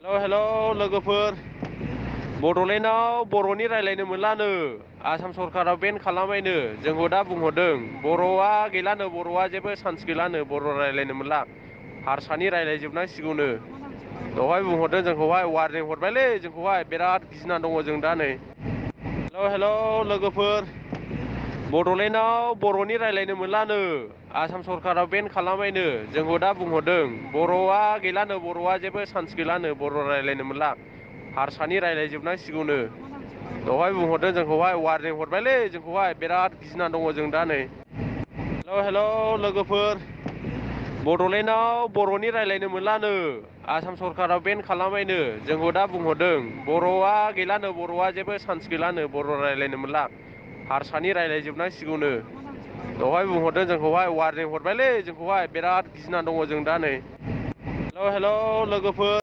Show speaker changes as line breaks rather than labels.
हेल' लोगोफोर बड'लेण्डआव बर'नि रायज्लायनो मोनलानो आसाम सरकारा बेन खालामबायनो जोंखौ दा बुंहरदों बर'आ गैलानो बर'आ जेबो चान्स गैलानो बर' रायज्लायनो मोनला हारसानि रायज्लायजोबनांसिगौनो दहाय बुंहरदों जोंखौहाय वारनिं हरबायलै जोंखौहाय बिराद गिना दङ जों दा नै हेल' लोगोफोर बड'लेण्डआव बर'नि रायज्लायनो मोनलानो आसाम सरकारा बेन खालामबायनो जोंखौ दा बुंहरदों बर'आ गैलानो बर'आ जेबो चान्स गैलानो बर' रायज्लायनो मोनला हारसानि रायज्लायजोबनांसिगौनो दहाय बुंहरदों जोंखौहाय वारनिं हरबायलै जोंखौहाय बिराद गिना दङ जों दा नै हेल' लोगोफोर बड'लेण्डआव बर'नि रायज्लायनो मोनलानो आसाम सरकारा बेन खालामबायनो जोंखौ दा बुंहरदों बर'आ गैलानो बर'आ जेबो चान्स गैलानो बर' रायज्लायनो मोनला हारसानि रायज्लायजोबनांसिगौनो दहाय बुंहरदों जोंखौहाय वारनिं हरबायलै जोंखौहाय बिराद गिना दङ जों दा नै हेल' लोगोफोर